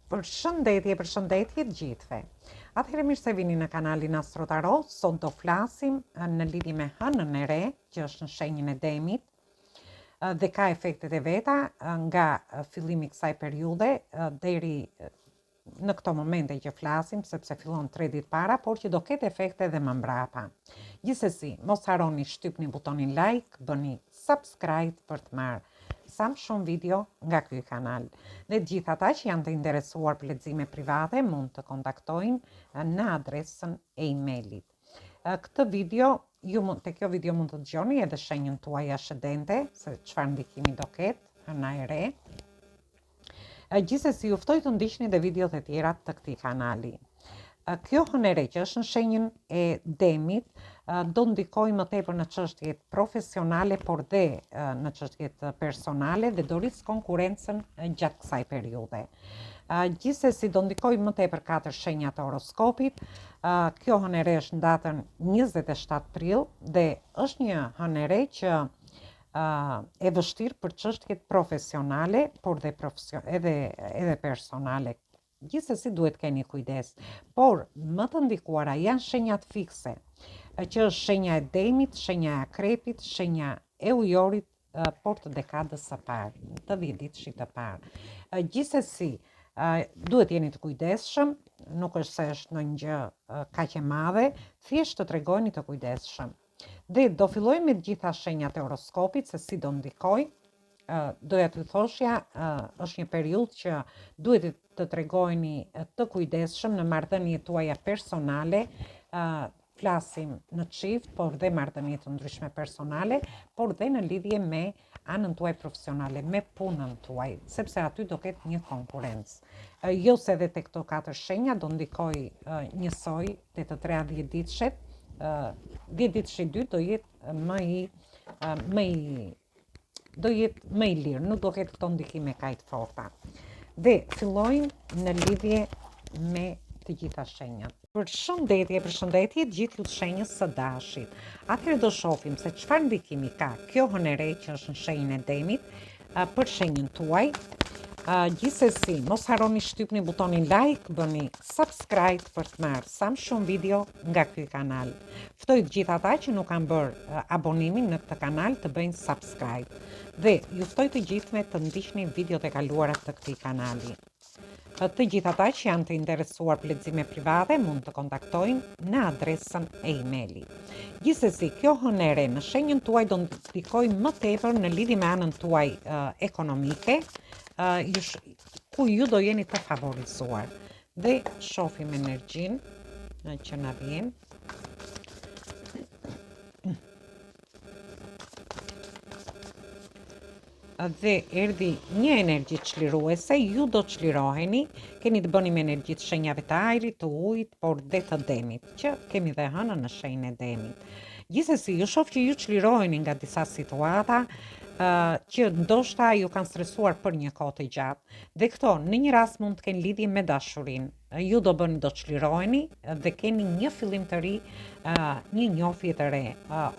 Përshëndetje, përshëndetje të gjithëve. Atëherë mirë se vini në kanalin Astro Tarot. Sot do flasim në lidhje me hënën e re, që është në shenjën e Demit dhe ka efektet e veta nga fillimi i kësaj periudhe deri në këto momente që flasim, sepse fillon 3 ditë para, por që do ketë efekte edhe më mbrapa. Gjithsesi, mos harroni shtypni butonin like, bëni subscribe për të marrë sa më shumë video nga ky kanal. Dhe të gjithë ata që janë të interesuar për lexime private mund të kontaktojnë në adresën e emailit. Këtë video ju mund te kjo video mund të dëgjoni edhe shenjën tuaj ascendente, se çfarë ndikimi do ketë hëna e re. Gjithsesi ju ftoj të ndiqni dhe videot e tjera të këtij kanali. Kjo hënë e re që është në shenjën e demit do ndikojë më tepër në çështjet profesionale, por dhe në çështjet personale dhe do rrisë konkurrencën gjatë kësaj periudhe. Gjithsesi do ndikojë më tepër katër shenjat e horoskopit. Kjo hënë e re është në datën 27 prill dhe është një hënë e re që e vështirë për çështjet profesionale, por dhe profesio, edhe edhe personale. Gjithsesi duhet keni kujdes. Por më të ndikuara janë shenjat fikse, që është shenja e demit, shenja e akrepit, shenja e ujorit, por të dekadës së parë, të dhjetëditëshit të parë. Gjithsesi, duhet jeni të kujdesshëm, nuk është se është ndonjë gjë kaq e madhe, thjesht të tregoheni të kujdesshëm. Dhe do fillojmë me të gjitha shenjat e horoskopit se si do ndikojë. Doja t'ju thoshja, është një periudhë që duhet të tregoheni të kujdesshëm në marrëdhëniet tuaja personale, flasim në çift, por dhe marrëdhënie të ndryshme personale, por dhe në lidhje me anën tuaj profesionale, me punën tuaj, sepse aty do ketë një konkurrencë. Jo se edhe te këto katër shenja do ndikojë njësoj te të treja dhjetëditëshet, dhjetëditëshi i dytë do jetë më i më i do jetë më i lirë, nuk do ketë këto ndikime kaq të forta. Dhe fillojmë në lidhje me të gjitha shenjat. Përshëndetje, përshëndetje të gjithë ju të shenjës së dashit. Atëherë do shohim se çfarë ndikimi ka kjo hënë e re që është në shenjën e demit për shenjën tuaj. Gjithsesi, mos harroni shtypni butonin like, bëni subscribe për të marrë sa më shumë video nga ky kanal. Ftoj të gjithë ata që nuk kanë bërë abonimin në këtë kanal të bëjnë subscribe. Dhe ju ftoj të gjithëve të ndiqni videot e kaluara të këtij kanali. Të gjithë ata që janë të interesuar për lexime private mund të kontaktojnë në adresën e emailit. Gjithsesi, kjo hënë e re në shenjën tuaj do ndikojë më tepër në lidhje me anën tuaj uh, ekonomike, uh, ju, ku ju do jeni të favorizuar. Dhe shohim energjinë që na vjen. Dhe erdhi një energji çliruese, ju do çliroheni, keni të bëni me energjitë e shenjave të ajrit, të ujit, por dhe të demit, që kemi dhe hënën në shenjën e demit. Gjithsesi, ju shoh që ju çliroheni nga disa situata uh, që ndoshta ju kanë stresuar për një kohë të gjatë. Dhe këto në një rast mund të kenë lidhje me dashurinë. Ju do bëni do çliroheni dhe keni një fillim të ri, një njohje të re,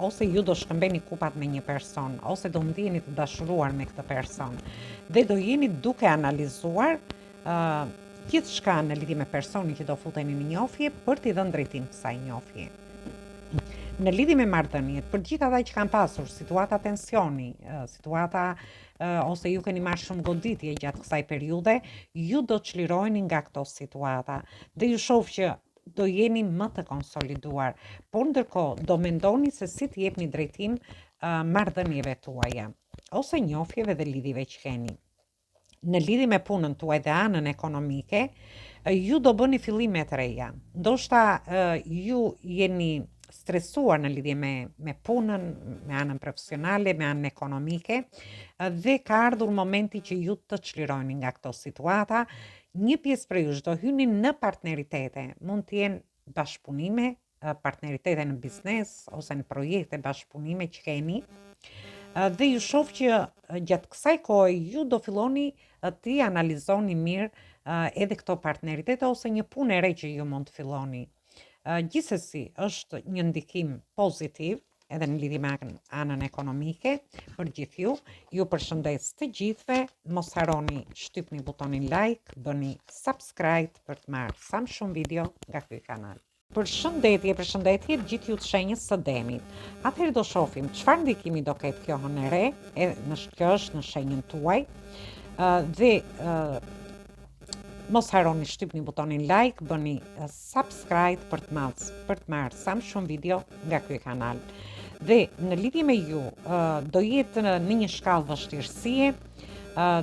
ose ju do shkëmbeni kupat me një person, ose do ndiheni të dashuruar me këtë person. Dhe do jeni duke analizuar gjithçka në lidhje me personin që do futeni në njohje për t'i dhënë drejtim kësaj njohje. Në lidhje me marrëdhëniet, për gjithë ata që kanë pasur situata tensioni, situata ose ju keni marrë shumë goditje gjatë kësaj periudhe, ju do të çliroheni nga këto situata. Dhe ju shoh që do jeni më të konsoliduar, por ndërkohë do mendoni se si të jepni drejtim uh, marrëdhënieve tuaja ose njohjeve dhe lidhjeve që keni. Në lidhje me punën tuaj dhe anën ekonomike, ju do bëni fillime të reja. Ndoshta ju jeni stresuar në lidhje me me punën, me anën profesionale, me anën ekonomike dhe ka ardhur momenti që ju të çliroheni nga këto situata. Një pjesë prej jush do hyni në partneritete, mund të jenë bashkëpunime, partneritete në biznes ose në projekte bashkëpunime që keni. Dhe ju shoh që gjatë kësaj kohe ju do filloni t'i analizoni mirë edhe këto partneritete ose një punë e re që ju mund të filloni. Gjithsesi, është një ndikim pozitiv. edhe në lidhje me anën ekonomike për gjithë ju. Ju përshëndes të gjithëve, mos harroni shtypni butonin like, bëni subscribe për të marrë sa më shumë video nga ky kanal. Përshëndetje, përshëndetje të gjithë ju të shenjës së demit. Atëherë do shofim çfarë ndikimi do ketë kjo hënë e re, e në kjo është në shenjën tuaj. Dhe mos harroni shtypni butonin like, bëni subscribe për të marrë për të marrë sa më shumë video nga ky kanal. Dhe në lidhje me ju, do jetë në, në një shkallë vështirësie,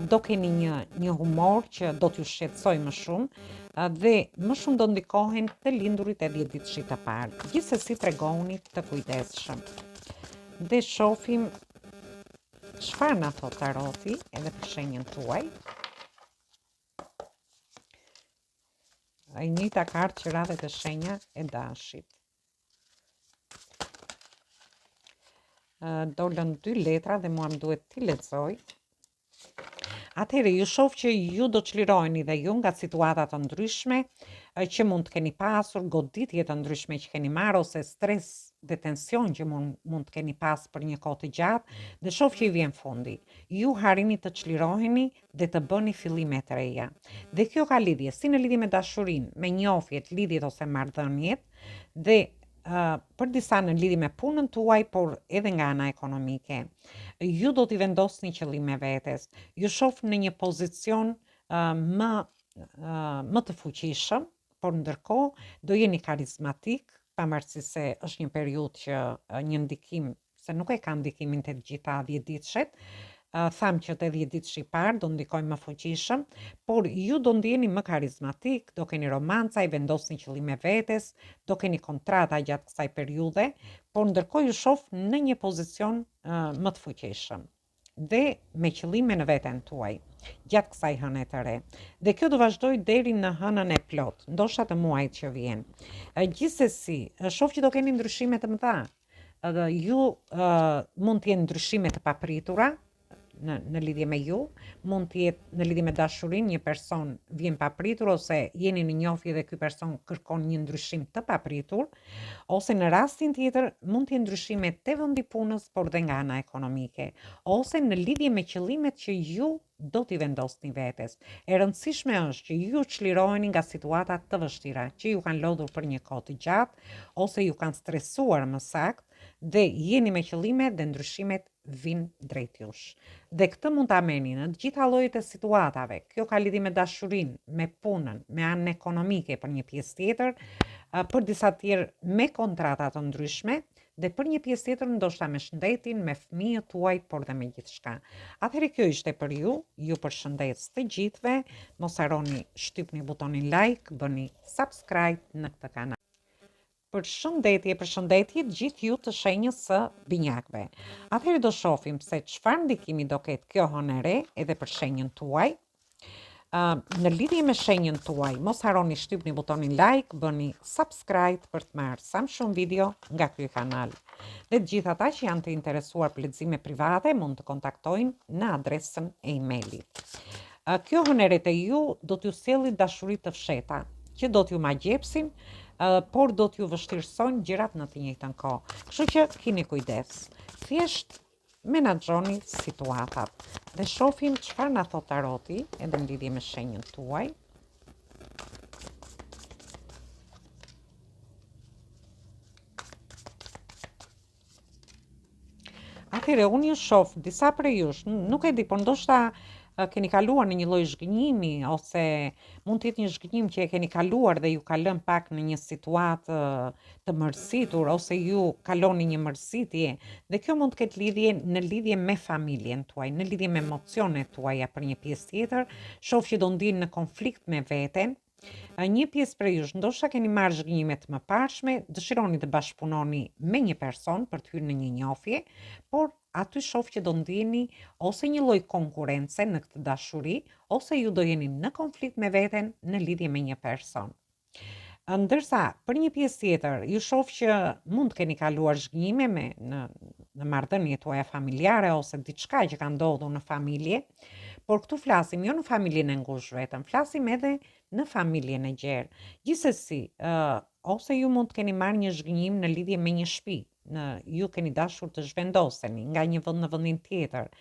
do keni një një humor që do t'ju shqetësojë më shumë dhe më shumë do ndikohen të lindurit e 10 ditëshit të parë. Gjithsesi tregohuni të kujdesshëm. Dhe shofim çfarë na thotë taroti edhe për shenjën tuaj. E njëjta kartë që ra dhe te shenja e dashit. Dolën dy letra dhe mua më duhet t'i lexoj. Atëherë, ju shof që ju do çliroheni dhe ju nga situata të ndryshme që mund të keni pasur, goditje të ndryshme që keni marrë ose stres dhe tension që mund, mund të keni pas për një kohë të gjatë dhe shof që i vjen fundi. Ju arrini të çliroheni dhe të bëni fillime të reja. Dhe kjo ka lidhje si në lidhje me dashurinë, me njohjet, lidhjet ose marrëdhëniet dhe uh, për disa në lidhje me punën tuaj, por edhe nga ana ekonomike. Ju do t'i vendosni qëllime vetes. Ju shof në një pozicion uh, më uh, më të fuqishëm, por ndërkohë do jeni karizmatik, pavarësisht se është një periudhë që një ndikim se nuk e ka ndikimin te të gjitha dhjetëditëshet, thamë që te dhjetëditëshi i parë do ndikojë më fuqishëm, por ju do ndiheni më karizmatik, do keni romanca, i vendosni qëllime vetes, do keni kontrata gjatë kësaj periudhe, por ndërkohë ju shof në një pozicion më të fuqishëm dhe me qëllime në veten tuaj gjatë kësaj hëne të re. Dhe kjo do vazhdojë deri në hënën e plotë, ndoshta të muajit që vjen. Gjithsesi, shof që do keni ndryshime të mëdha. Edhe ju uh, mund të jenë ndryshime të papritura në në lidhje me ju, mund të jetë në lidhje me dashurinë, një person vjen papritur ose jeni në njohje dhe ky person kërkon një ndryshim të papritur, ose në rastin tjetër mund të jenë ndryshime te vendi i punës, por dhe nga ana ekonomike, ose në lidhje me qëllimet që ju do t'i vendosni vetes. E rëndësishme është që ju çliroheni nga situata të vështira që ju kanë lodhur për një kohë të gjatë ose ju kanë stresuar më saktë dhe jeni me qëllime dhe ndryshimet vijnë drejt jush. Dhe këtë mund ta merrni në të gjitha llojet e situatave. Kjo ka lidhje me dashurinë, me punën, me anën ekonomike për një pjesë tjetër, për disa të tjerë me kontrata të ndryshme, dhe për një pjesë tjetër ndoshta me shëndetin, me fëmijët tuaj, por dhe me gjithçka. Atëherë kjo ishte për ju, ju përshëndes të gjithëve, mos harroni shtypni butonin like, bëni subscribe në këtë kanal. Përshëndetje, përshëndetje të gjithë ju të shenjës së binjakëve. Atëherë do shohim se çfarë ndikimi do ketë kjo hënë e re edhe për shenjën tuaj. Në lidhje me shenjën tuaj, mos harroni shtypni butonin like, bëni subscribe për të marrë sa më shumë video nga ky kanal. Dhe të gjithë ata që janë të interesuar për lexime private mund të kontaktojnë në adresën e emailit. Kjo hënë e re te ju do t'ju sjellë dashuri të fshehta, që do t'ju magjepsin, por do t'ju vështirësojnë gjërat në të njëjtën kohë. Kështu që kini kujdes. Thjesht Menaxhoni situatat dhe shofim çfarë na thotë taroti edhe në lidhje me shenjën tuaj. Atëherë unë ju shof disa prej jush, nuk e di, por ndoshta keni kaluar në një lloj zhgënjimi ose mund të jetë një zhgënjim që e keni kaluar dhe ju ka lënë pak në një situatë të mërzitur ose ju kaloni një mërzitje dhe kjo mund të ketë lidhje në lidhje me familjen tuaj, në lidhje me emocionet tuaja për një pjesë tjetër, shof që do ndiheni në konflikt me veten. Një pjesë prej jush ndoshta keni marrë zhgënjime të mëparshme, dëshironi të bashkëpunoni me një person për të hyrë në një njohje, por aty shof që do ndjeni ose një lloj konkurrence në këtë dashuri, ose ju do jeni në konflikt me veten në lidhje me një person. Ndërsa për një pjesë tjetër, ju shof që mund të keni kaluar zhgënjime me në në marrëdhëniet tuaja familjare ose diçka që ka ndodhur në familje, por këtu flasim jo në familjen e ngushtë vetëm, flasim edhe në familjen e gjerë. Gjithsesi, ë ose ju mund të keni marrë një zhgënjim në lidhje me një shtëpi. Në ju keni dashur të zhvendoseni nga një vend në vendin tjetër,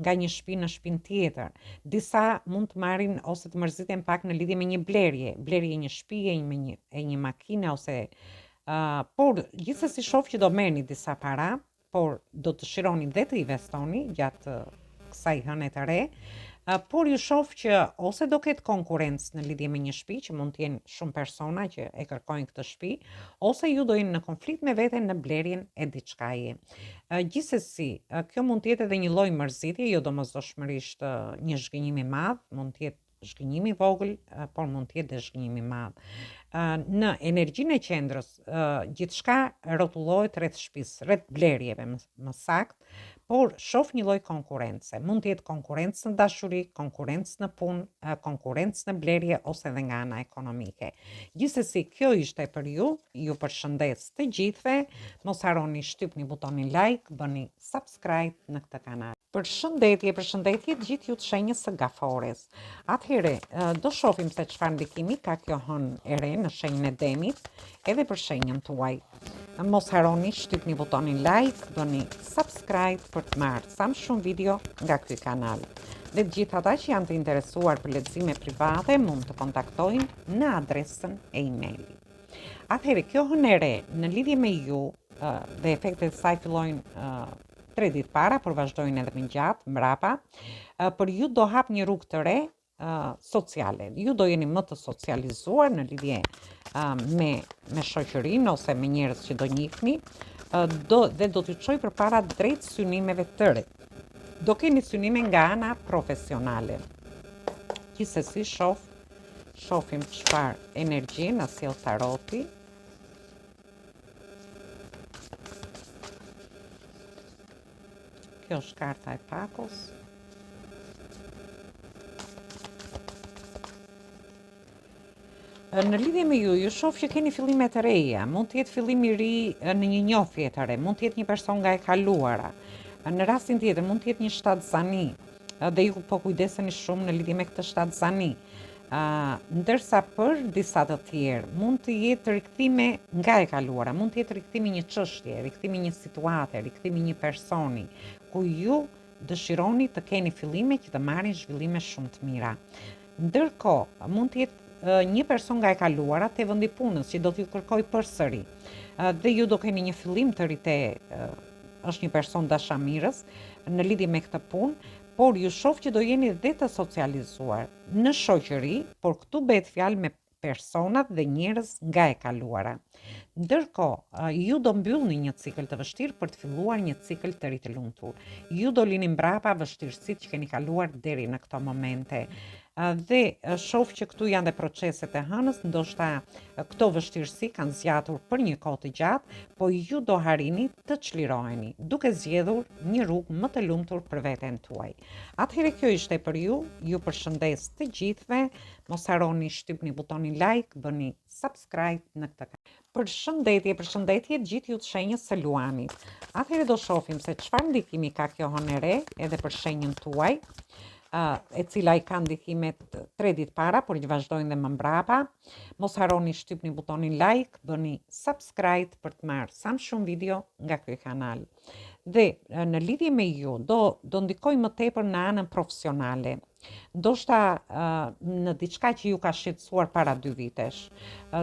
nga një shtëpi në shtëpinë tjetër. Disa mund të marrin ose të mërziten pak në lidhje me një blerje, blerje e një shtëpie, me një e një makine ose uh, por gjithsesi shoh që do merrni disa para, por do të dëshironi dhe të investoni gjatë kësaj hëne të re, por ju shoh që ose do ketë konkurrencë në lidhje me një shtëpi, që mund të jenë shumë persona që e kërkojnë këtë shtëpi, ose ju do jeni në konflikt me veten në blerjen e diçkaje. Gjithsesi, kjo mund të jetë edhe një lloj mërzitje, jo domosdoshmërisht një zhgënjim i madh, mund të jetë zhgënjim i vogël, por mund të jetë dhe zhgënjim i madh. Në energjinë e qendrës, gjithçka rrotullohet rreth shtëpisë, rreth blerjeve më, më saktë, por shoh një lloj konkurrence. Mund të jetë konkurrencë në dashuri, konkurrencë në punë, konkurrencë në blerje ose edhe nga ana ekonomike. Gjithsesi, kjo ishte për ju. Ju përshëndes të gjithëve. Mos harroni shtypni butonin like, bëni subscribe në këtë kanal. Përshëndetje, përshëndetje të gjithë ju të shenjës së gafores. Atëherë, do shohim se çfarë ndikimi ka kjo hënë e re në shenjën e demit, edhe për shenjën tuaj. Mos harroni shtypni butonin like, bëni subscribe për të marrë sa më shumë video nga ky kanal. Dhe të gjithë ata që janë të interesuar për lexime private mund të kontaktojnë në adresën e emailit. Atëherë, kjo hënë e re në lidhje me ju dhe efektet e saj fillojnë 3 ditë para, por vazhdojnë edhe më gjatë, mbrapa, për ju do hap një rrugë të re sociale. Ju do jeni më të socializuar në lidhje me me shoqërinë ose me njerëz që do njihni, do dhe do t'ju çojë përpara drejt synimeve të re. Do keni synime nga ana profesionale. Gjithsesi shoh shohim çfarë energji na sjell taroti. Kjo është karta e pakos. Në lidhje me ju, ju shoh që keni fillime të reja, mund të jetë fillim i ri në një njohje të re, mund të jetë një person nga e kaluara. Në rastin tjetër, mund të jetë një shtatzani, dhe ju po kujdeseni shumë në lidhje me këtë shtatzani. Ndërsa për disa të tjerë, mund të jetë rikthime nga e kaluara, mund të jetë rikthimi një çështje, rikthimi një situate, rikthimi një personi, ku ju dëshironi të keni fillime që të marrin zhvillime shumë të mira. Ndërkohë, mund të jetë një person nga e kaluara te vendi i punës që do t'ju kërkojë përsëri. Dhe ju do keni një fillim të ri te është një person dashamirës në lidhje me këtë punë, por ju shoh që do jeni dhe të socializuar në shoqëri, por këtu bëhet fjalë me personat dhe njerëz nga e kaluara. Ndërkohë, ju do mbyllni një cikël të vështirë për të filluar një cikël të ri të lumtur. Ju do lini mbrapa vështirësitë që keni kaluar deri në këto momente. Dhe shoh që këtu janë dhe proceset e hënës, ndoshta këto vështirësi kanë zgjatur për një kohë të gjatë, po ju do arrini të çliroheni, duke zgjedhur një rrugë më të lumtur për veten tuaj. Atëherë kjo ishte për ju, ju përshëndes të gjithëve, mos harroni shtypni butonin like, bëni subscribe në këtë kanal. Përshëndetje, përshëndetje të gjithë ju të shenjës së Luanit. Atëherë do shohim se çfarë ndikimi ka kjo hënë e re edhe për shenjën tuaj, e cila i ka ndikimet 3 ditë para, por që vazhdojnë dhe më mbrapa. Mos harroni shtypni butonin like, bëni subscribe për të marrë sa më shumë video nga ky kanal. Dhe në lidhje me ju, do do ndikojë më tepër në anën profesionale. Ndoshta në diçka që ju ka shqetësuar para dy vitesh.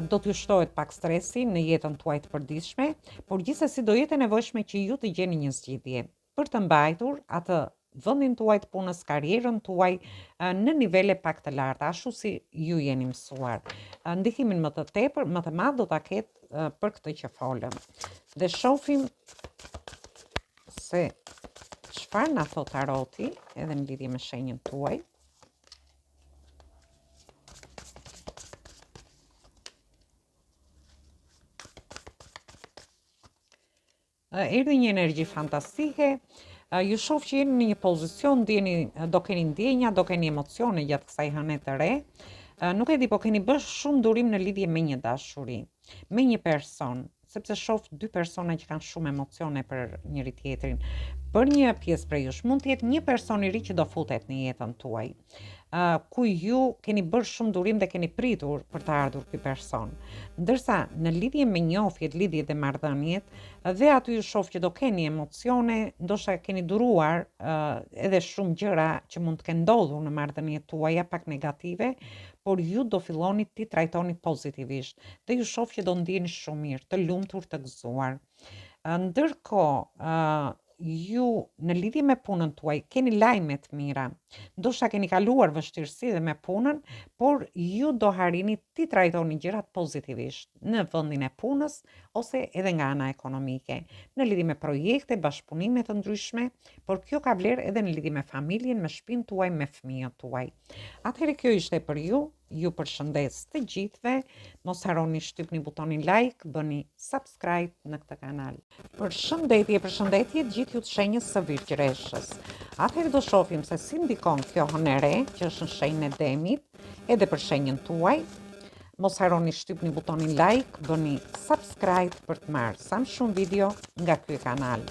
Do t'ju shtohet pak stresi në jetën tuaj të përditshme, por gjithsesi do jetë e nevojshme që ju të gjeni një zgjidhje për të mbajtur atë vendin tuaj të punës, karrierën tuaj në nivele pak të larta, ashtu si ju jeni mësuar. Ndikimin më të tepër, më të madh do ta ketë për këtë që folëm. Dhe shohim se çfarë na thotë taroti edhe në lidhje me shenjën tuaj. Erdhi një energji fantastike. Ju shoh që jeni në një pozicion, ndjeni, do keni ndjenja, do keni emocione gjatë kësaj hëne të re. Nuk e di, po keni bërë shumë durim në lidhje me një dashuri, me një person, sepse shoh dy persona që kanë shumë emocione për njëri tjetrin. Për një pjesë prej jush, mund të jetë një person i ri që do futet në jetën tuaj. Ku ju keni bërë shumë durim dhe keni pritur për të ardhur ky person. Ndërsa në lidhje me njohjet, lidhjet dhe marrëdhëniet, dhe aty ju shoh që do keni emocione, ndoshta keni duruar edhe shumë gjëra që mund të kenë ndodhur në marrëdhëniet tuaja pak negative, por ju do filloni t'i trajtoni pozitivisht dhe ju shoh që do ndiheni shumë mirë, të lumtur, të gëzuar. Ndërkohë, ju në lidhje me punën tuaj keni lajme të mira. Ndoshta keni kaluar vështirësi dhe me punën, por ju do arrini t'i trajtoni gjërat pozitivisht në vendin e punës ose edhe nga ana ekonomike, në lidhje me projekte, bashkëpunime të ndryshme, por kjo ka vlerë edhe në lidhje me familjen, me shtëpinë tuaj, me fëmijët tuaj. Atëherë kjo ishte për ju. Ju përshëndes të gjithëve, mos harroni shtypni butonin like, bëni subscribe në këtë kanal. Përshëndetje, përshëndetje të gjithë ju të shenjës së Virgjëreshës. Atëherë do shohim se si ndikon kjo hënë e re, që është në shenjën e demit, edhe për shenjën tuaj. Mos harroni shtypni butonin like, bëni subscribe për të marrë sa më shumë video nga ky kanal.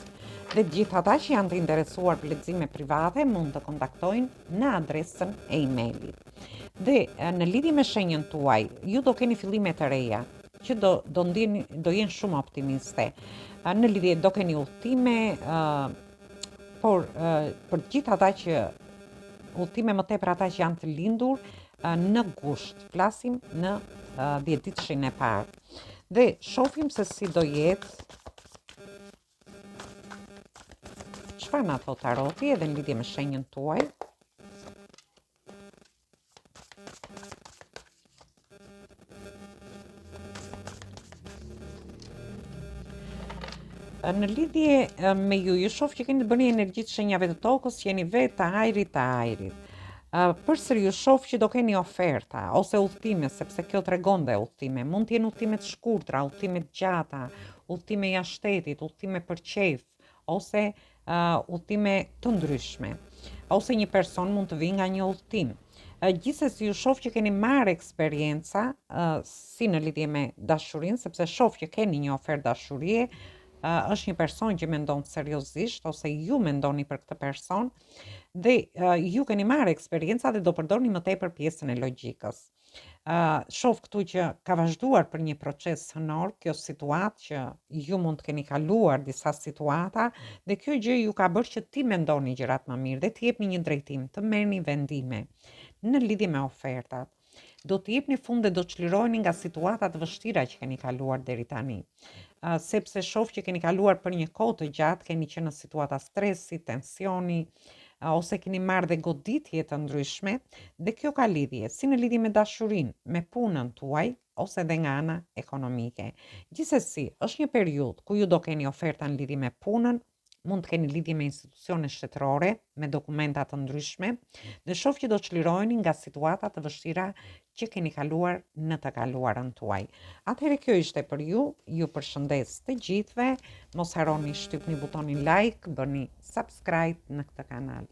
Dhe të gjithë ata që janë të interesuar për lexime private mund të kontaktojnë në adresën e emailit. Dhe në lidhje me shenjën tuaj, ju do keni fillime të reja, që do do ndjeni do jenë shumë optimiste. Në lidhje do keni udhëtime, por për të gjithë ata që udhëtime më tepër ata që janë të lindur në gusht, flasim në 10 ditëshin e parë. Dhe shohim se si do jetë Çfarë na thotë taroti edhe në lidhje me shenjën tuaj? Në lidhje me ju, ju shoh që keni të bëni energji të shenjave të tokës, që jeni vetë të ajrit të ajrit. Përsëri ju shoh që do keni oferta ose udhëtime, sepse kjo tregon dhe udhëtime. Mund të jenë udhëtime të shkurtra, udhëtime të gjata, udhëtime jashtë shtetit, udhëtime për qejf, ose uh, udhëtime të ndryshme, ose një person mund të vijë nga një udhëtim. Uh, gjithsesi ju shoh që keni marrë eksperienca uh, si në lidhje me dashurinë, sepse shoh që keni një ofertë dashurie, uh, është një person që mendon seriozisht ose ju mendoni për këtë person dhe uh, ju keni marrë eksperienca dhe do përdorni më tepër pjesën e logjikës. Uh, shoh këtu që ka vazhduar për një proces hënor kjo situatë që ju mund të keni kaluar disa situata dhe kjo gjë ju ka bërë që t'i mendoni gjërat më mirë dhe të jepni një drejtim, të merrni vendime në lidhje me ofertat. Do të jepni fund dhe do të çliroheni nga situata të vështira që keni kaluar deri tani. Uh, sepse shoh që keni kaluar për një kohë të gjatë, keni qenë në situata stresi, tensioni, ose keni marrë dhe goditje të ndryshme dhe kjo ka lidhje, si në lidhje me dashurinë, me punën tuaj ose dhe nga ana ekonomike. Gjithsesi, është një periudhë ku ju do keni oferta në lidhje me punën, mund të keni lidhje me institucione shtetërore, me dokumenta të ndryshme, dhe shoh që do çliroheni nga situata të vështira që keni kaluar në të kaluarën tuaj. Atëherë kjo ishte për ju, ju përshëndes të gjithëve, mos harroni shtypni butonin like, bëni subscribe në këtë kanal.